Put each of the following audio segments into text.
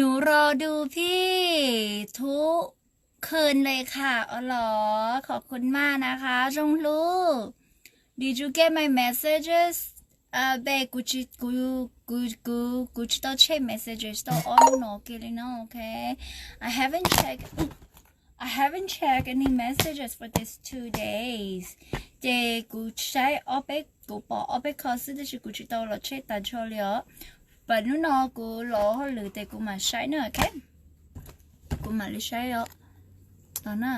หนูรอดูพี่ทุกคืนเลยค่ะ อ๋อเหรอ ขอบคุณมากนะคะ Zoo Hlub. Did you get my messages? Uh, babe, kuv tsis, kuv, kuv, kuv, kuv tsis tau check messages tau ob hnub no ua ke li no, okay? I haven't checked, I haven't checked any messages for these two days. Ces kuv saib ob peb, kuv pom ob peb qho xwb tab sis kuv tsis tau los check tas nrho li os. Pas hnub no kuv los hauj lwm ces kuv mam saib na, okay? Kuv mam li saib os. Tos na.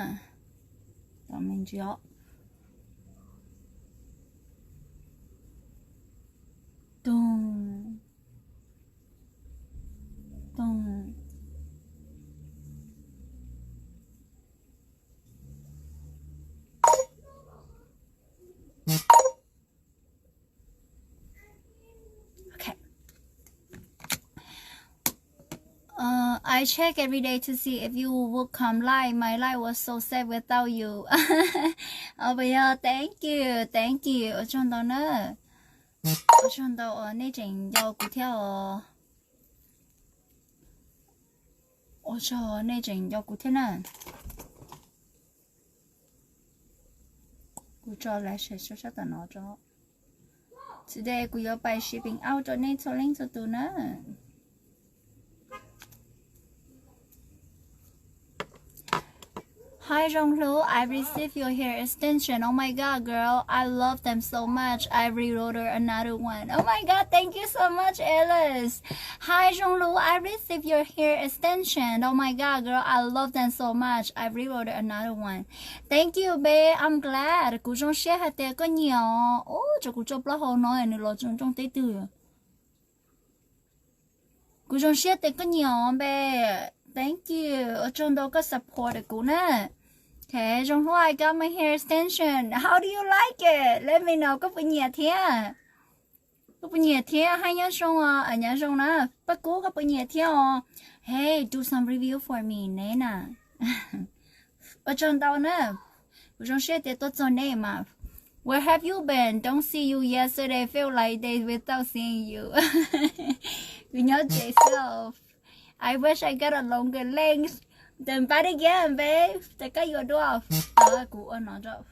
Tos me ntsis os. Tus, tus. Okay. Uh, I check every day to see if you would come live. My life was so sad without you. Oh, but yeah, thank you, thank you. Ua tsaug ntau na. Ua tsaug ntau uas nej tseem nco kuv thiab os. Ua tsaug nej tseem nco kuv thiab na. Kuv tso lav sab sab tom no tso. Today kuv yuav pais shipping out rau nej txhua leej txhua tus na. Hi Zoo Hlub, I received your hair extension. Oh my god, girl, I love them so much. I reorder another one. Oh my god, thank you so much, Alice. Hi Zoo Hlub, I received your hair extension. Oh my god, girl, I love them so much. I reorder another one. Thank you, babe. I'm glad. Kuv zoo siab hais tias koj nyiam os. Ub, tsam kuv tso plaub hau no nws los tsoom rooj teb twg. Kuv zoo siab tias koj nyiam os, babe. Thank you. Ua tsaug ntau koj support kuv na. Okay, Zoo Hlub, I got my hair extension. How do you like it? Let me know. Koj puas nyiam thiab? Koj puas nyiam thiab? Hais nyob zoo os, nyob zoo na. Paj Kub, koj puas nyiam thiab os? Hey, do some review for me, ne na. Ua tsaug ntau na. Kuv zoo siab tias tuaj txog nej mas. Where have you been? Don't see you yesterday. Feel like days without seeing you. Kuv nyob tsev xwb. I wish I got a longer length. Then back again, babe. Tes koj yuav dua. Kuv ua no rau.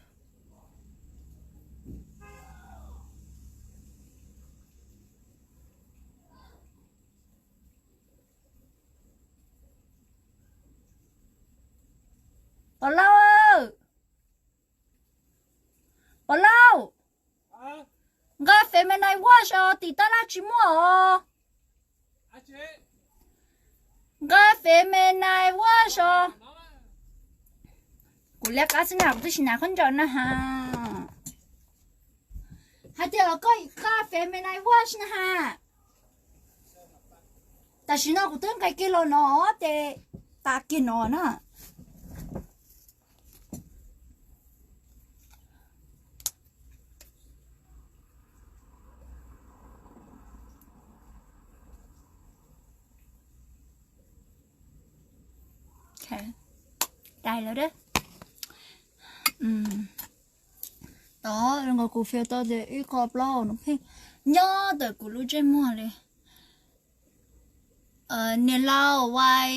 Pov Lauj, Pov Lauj, nqa Feminine Wash os, tim tab laj tsis muaj os. Nqa Feminine Wash os. Kuv liab qab xwb na, kuv twb tsis hnav khaub ncaws na ha. Hais tias los koj nqa Feminine Wash na ha. Tam sim no kuv twb nqa kiag los no ces tas kiag no na. Dai lawm. Tod, kuv filter tias ib qho plaub hau no pheej nyob ntawm kuv lub ntsej muag li. Niam laus, why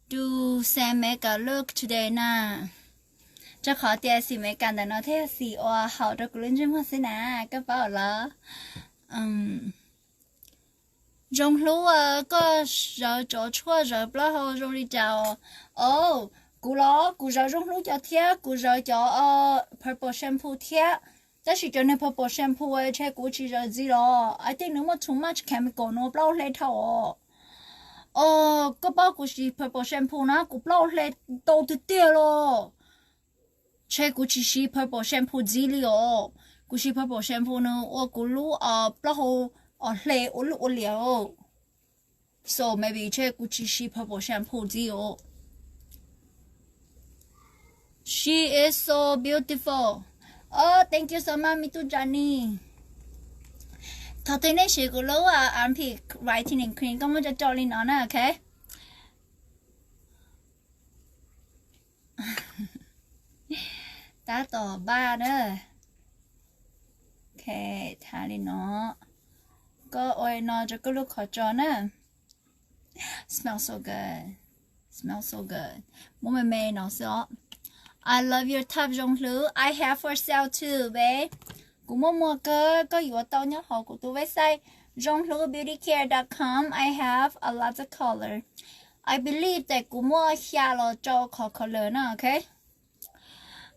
do same makeup look today na? Rau qhov tias xim Meskas ntawm no thiaj xim ua haum rau kuv lub ntsej muag xwb na, koj paub los? Zoo Hlub, koj zawv cov tshuaj zawv plaub hau zoo li cas? Os, kuv los kuv zawv Zoo Hlub cov thiab kuv zawv cov Purple Shampoo thiab. Tab sis cov niag Purple Shampoo ntshe kuv tsis zawv ntxiv los, I think nws muaj too much chemical, nws ua plaub hau hle dhau os. Os, koj paub kuv siv Purple Shampoo na kuv plaub hau hle ntau tiag tiag los. Ntshe kuv tsis siv Purple Shampoo ntxiv li os. Kuv siv Purple Shampoo nws ua kuv lub plaub hau os hle ua luj ua liam. So maybe ntshe kuv tsis siv Purple Shampoo ntxiv os. She is so beautiful. Oh, thank you so much, me too, Johnny. Thaum twg nej siv kuv lub armpit brightening cream koj muab tso tso li no na, ok. Tab tom npaj na. Ok, thaum li no koj ua li no rau koj lub qhov tsos na. Smells so good. Smells so good. Muab me me no xwb os. I love your top Zoo Hlub. I have for sale too, babe. Kuv muaj muag kawg, koj yuav tau nyob hauv kuv tus website, zoonghlubbeautycare dot com. I have a lot of color. I believe that kuv muaj xya los rau qhov color na, okay?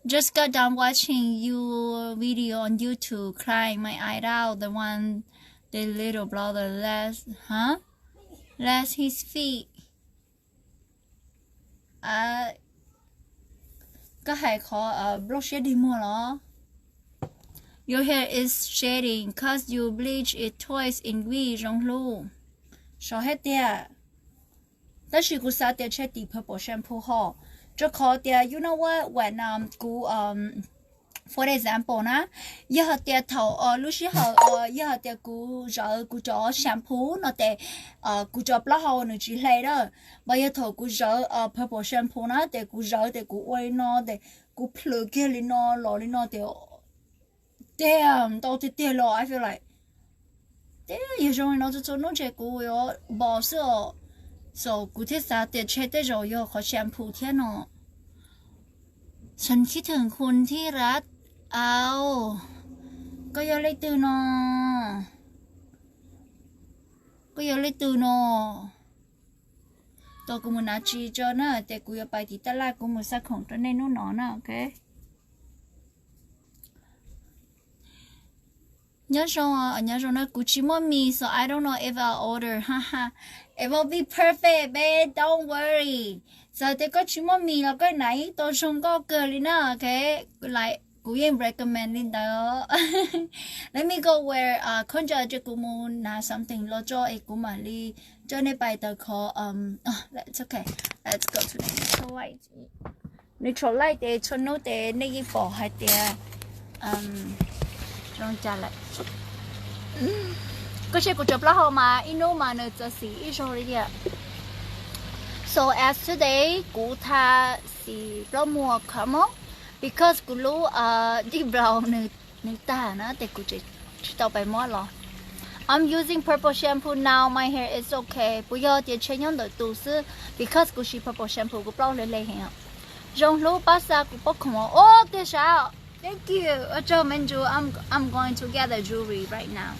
Just got done watching your video on YouTube, crying my eye out, the one the little brother left, huh? Left his feet. Koj hais qhov nplooj siab dig muag los? Your hair is shedding cause you bleach it twice in week, Zoo Hlub. Sov hais tias, tab sis kuv xav tias tshe tim purple shampoo ho, rau qhov tias you know what, when um, kuv um, for example na, yog hais tias thaum lub sij hawm, yog hais tias kuv zawv kuv cov shampoo no tes, kuv cov plaub hau nws tsis hle lawm. Mas yog thaum kuv zawv purple shampoo na tes kuv zawv tes kuv ua li no tes kuv plhws kiag li no los li no tes, tiag ntau tiag tiag los I feel like, tiag yog zoo li no txhua txhua hnub ntshe kuv yuav npau xwb os. So kuv thiaj xav tias tshe tej zaum yog qhov shampoo thiab no. Xan khib theem khun thib rab au. Koj yog leej twg no? Koj yog leej twg no? Tos kuv mus nav tsis tso na, ces kuv yuav pais tim taj laj kuv mus xa khoom rau nej hnub no na, ok. Nyob zoo, nyob zoo na, kuv tsis muaj mis, so I don't know if I order, ha ha. It will be perfect, babe, don't worry. Txawm tias koj tsis muaj mis los koj nav ib tau zoo nkauj kawg li na, ok. Like, kuv yeej recommend li ntawd. Let me go where, uh, khaub ncaws, ces kuv mus nav something los tso es kuv mam li coj nej pais tau qhov, um, oh, it's okay. Let's go to the neutral light. Neutral light ces txhua hnub ces nej yeej pom hais tias, um, zoo cas lawm. Koj saib kuv cov plaub hau mas ib hnub mas nws txawm xim ib zaug li tiag. So as today kuv tha xim plaub muag caramel because kuv lub, uh, deep brown nws, nws tag na ces kuv tsis tau pais muab los. I'm using purple shampoo now, my hair is okay. Puas yog tias tshe nyob ntawm tus xwb, because kuv siv purple shampoo kuv plaub hle hle heev. Zoo Hlub pab xa kuv pob khoom os. Tiag sav, thank you. Ua tsaug me ntsuag, I'm, I'm going to get the jewelry right now.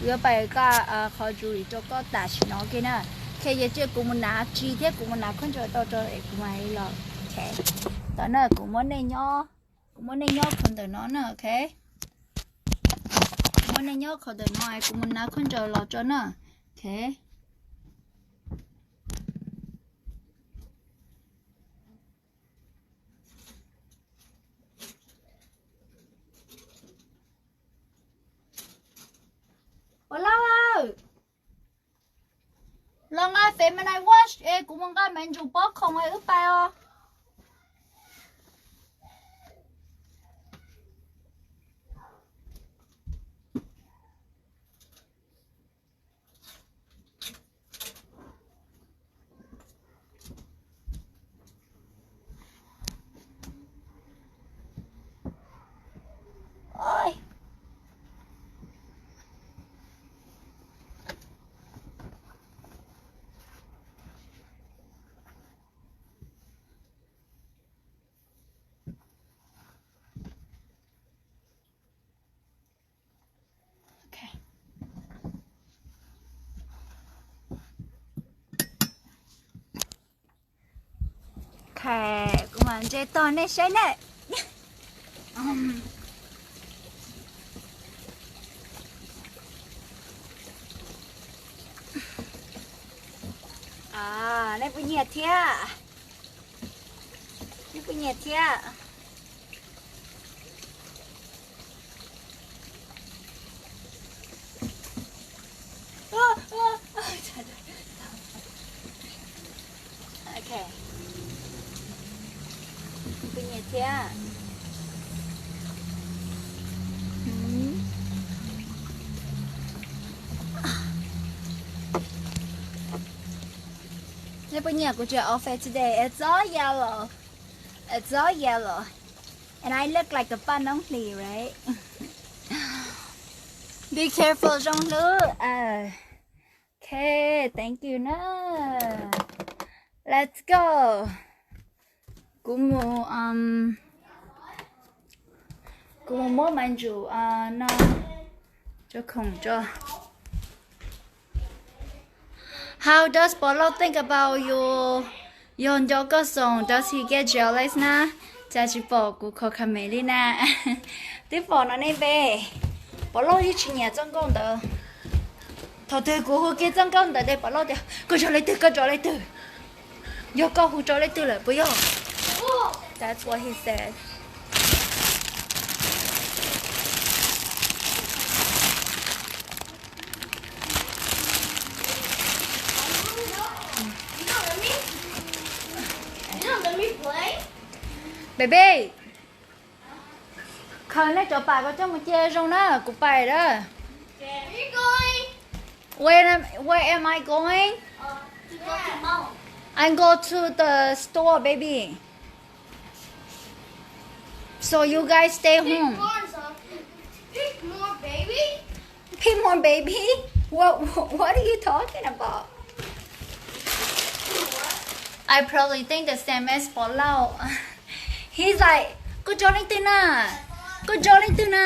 Kuv yuav pais nqa, uh, qhov jewelry rau koj tam sim no, ok na. Ok, yog cia kuv mus nav tsis thiab kuv mus nav khaub ncaws tau tso es kuv mam li los. Ok, tos na, kuv muab nej nyob, kuv muab nej nyob qhov ntawm no na, ok. Kuv muab nej nyob qhov ntawm no es kuv mus nav khaub ncaws los tso na. Ok. Ua lauj, los nqa fem me nai wash es kuv mus nqa me ntsuag pob khoom es wb pais os. Ok, kuv mam ntse tog nej saib na. Nej puas nyiam thiab? Nej puas nyiam thiab? Ok. Puas nyiam thiab? Nej puas nyiam kuv cov outfit today? It's all yellow. It's all yellow. And I look like a paj noob hlis, right? Be careful, Zoo Hlub. Ok. Okay, thank you na. Let's go. Kuv mus, um, kuv mus muab maiv ntsuv, uh, no tso khoom tso. How does Pov Lauj think about you? Yog nco koj xoom, does he get jealous na? Cas tsis pom kuv comment li na? Twb pom no ne npe. Pov Lauj yeej tsis nyiam txoj nkauj ntawd. Thaum twg kuv hu kiag txoj nkauj ntawd ces Pov Lauj tias, koj zov leej twg, koj zov leej twg? Yog koj hu rau leej twg lawm puas yog? That's what he said. Baby, khaws nej cov pam ko coj mus cia zoo na, kuv pais lawm. Where am, where am I going? I go to the store, baby. So you guys stay home. Pick more, baby. Pick more, baby? What, what are you talking about? I probably think the same as Pov Lauj. He's like, koj zov leej twg na? Koj zov leej twg na?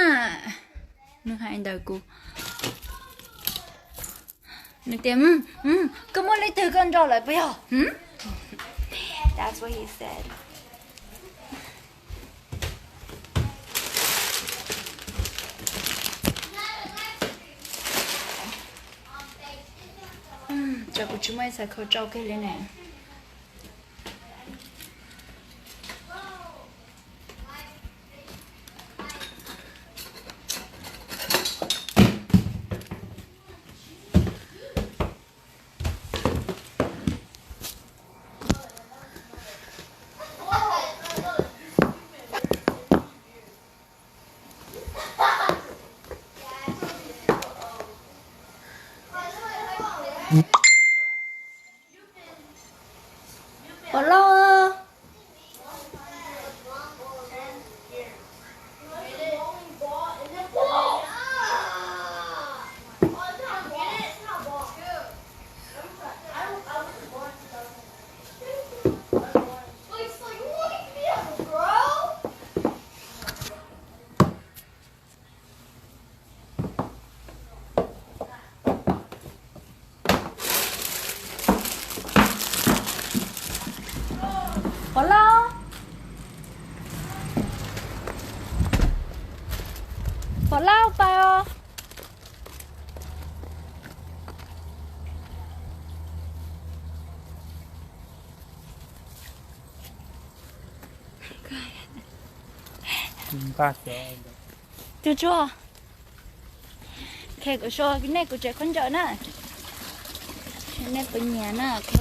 Nws hais ntawm kuv. Nws tias, koj muaj leej twg koj nrog lawm puas yog? That's what he said. Tsam kuv tsis muaj ib xav khau tsau kiag li ne. Pov Lauj. Pov Lauj. Pov Lauj, pais os. Tus tsuag. Ok, kuv sau nej kuv tsev khaub ncaws na. Nej puas nyiam na, ok.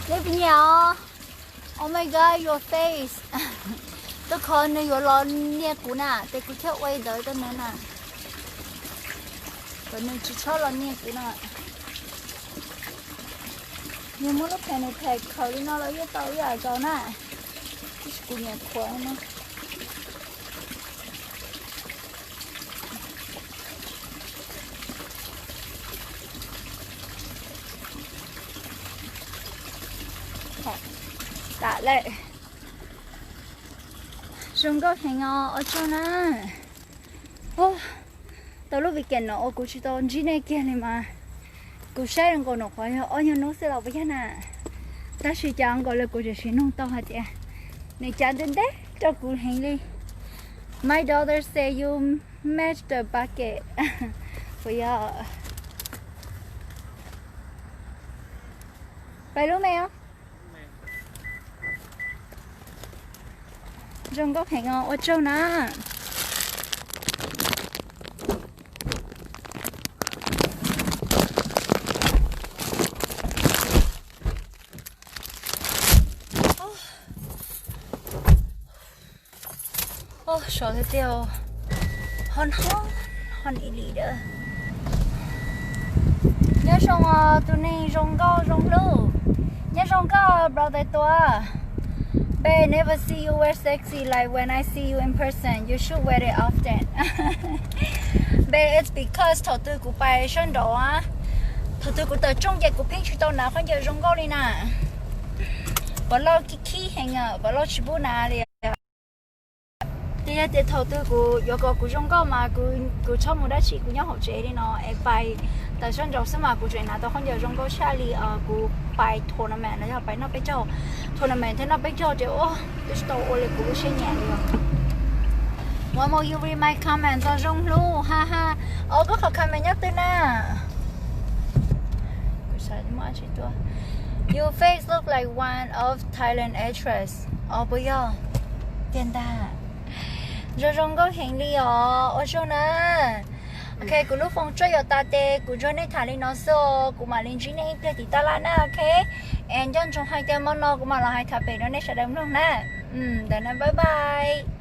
Neb puas nyiam os? Oh my god, your face. Tuaj kho nws yuav los nias kuv na, ces kuv thiaj ua li ntawd rau nws na. Kom nws tsis txhob los nias kuv na. Nws muab lub phem nws phem khaws li no los yeej tau ib yam zaus na. Tab sis kuv nyiam khuav no. Tam lawm. Zoo nkauj heev os, ua tsaug na. Tau lub weekend no uas kuv tsis tau ntsib nej kiag li mas kuv saib zoo nkaus nws qhuav yog ob nyuag hnub xwb los puas yog na. Tab sis cas nkaus li kuv tseem sim nug tau hais tias nws cav ntev ntev rau kuv heev li. My daughter say you match the bucket. Puas yog? Pais lub me os. Zoo nkauj heev os, ua tsaug na. Sov tiag tiag, hot hot, hot ib li dab. Nyob zoo os tus neeg zoo nkauj zoo hlub. Nyob zoo koj brother Tua. Babe, never see you wear sexy like when I see you in person. You should wear it often. Babe, it's because thaum twg kuv pais sab nraud, thaum twg kuv tawm rooj ces kuv pheej tsis tau hnav khaub ncaws zoo nkauj li na. Pov Lauj khib khib heev, Pov Lauj tsis pub hnav li. Ces yog tias thaum twg kuv yuav kom kuv zoo nkauj mas kuv txhob mus dab tsi, kuv nyob hauv tsev li no es pais tawm sab nraud xwb mas kuv tseem hnav tau khaub ncaws zoo nkauj tshaj li kuv pais tournament no yog pais noj peb caug. Tournament thiab noj peb caug ces twb tsis tau ua li kuv lub siab nyiam li os. One more you read my comment txog zoo hlub ha ha. Os, koj qhov comment nyob twg na? Your face look like one of Thailand actress. Os, puas yog? Tiag ntag. Zoo zoo nkauj heev li os, ua tsaug na. Ok, kuv lub foos tsuas yuav tas ces kuv nrog nej tham li no xwb os, kuv mam li ntsib nej ib pliag tim tab laj na, ok? Es nco ntsoov hais tias hmo no kuv mam los hais tham pem rau nej sawv daws mloog na. Ntawm no bye bye.